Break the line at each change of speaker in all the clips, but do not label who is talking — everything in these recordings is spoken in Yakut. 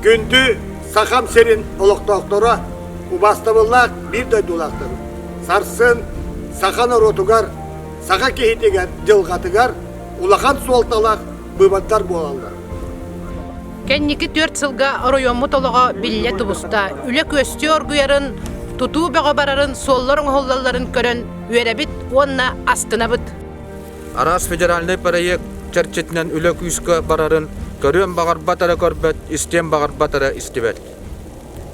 Күндү Сахам сирин олохтоохторо, убаастабыллаах биир дойдулаахтарым, сарсын саха норуотугар, саха киһитигэр, дьылҕатыгар улахан суолталаах быыбардар буолаллар.
Кэнники түөрт сылга оройуоммут олоҕо биллэ тубуста. Үлэ күөстүү оргуйарын, тутуу бөҕө барарын, суоллар оҥоһуллалларын көрөн үөрэбит уонна астынабыт.
Араас федеральнай проект чэрчитинэн үлэ күүскэ барарын көрүөн баҕарбат эрэ көрбөт, истиэн баҕарбат эрэ истибэт.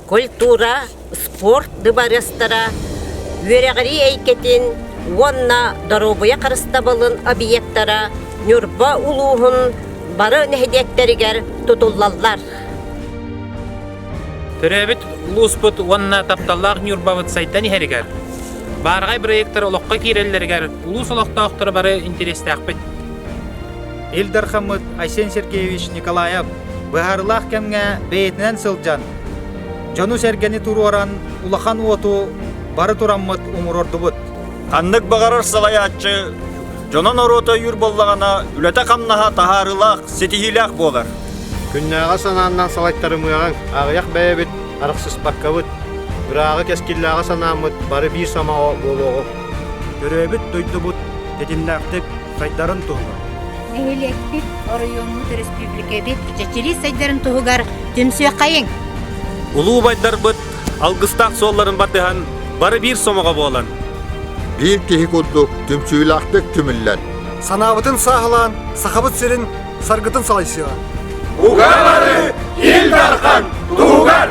Культура, спорт дыбарыастара, үөрэҕирии эйгэтин уонна доруобуйа харыстабылын объектара Ньурба улууһун бары нэһилиэктэригэр тутуллаллар.
Төрөөбүт улууспут уонна тапталлаах Ньурбабыт сайдан иһэригэр, баараҕай бырайыактар олоххо киирэллэригэр улуус олохтоохторо бары интэриэстээхпит.
Ил Дархаммыт Айсен Сергеевич Николаев быһаарыылаах кэмҥэ бэйэтинэн сылдьан, дьону-сэргэни туруоран улахан уоту бары тураммыт умуруордубут.
Ханнык баҕарар салайааччы дьоно норуота өйүүр буоллаҕына, үлэтэ-хамнаһа таһаарыылаах, ситиһиилээх буолар.
Күннээҕи санааннан салайтарымыаҕыҥ, аҕыйах бэйэбит арахсыспаккабыт, ырааҕы кэскиллээҕи санааммыт бары биир сомоҕо буолуоҕуҥ.
Төрөөбүт дойдубут тэтимнээхтик сайдарын туһугар.
Нэһилиэкпит, оройуоммут, өрөспүүбүлүкэбит чэчирии сайдарын туһугар түмсүөххэйиҥ!
Улуу убайдарбыт алгыстаах суолларын батыһан бары биир сомоҕо буолан
биир киһи курдук түмсүүлээхтик түмүллэн
санаабытын сааһылаан Сахабыт сирин саргытын салайсыаҕа.
Угабары Ил Дархан туһугар!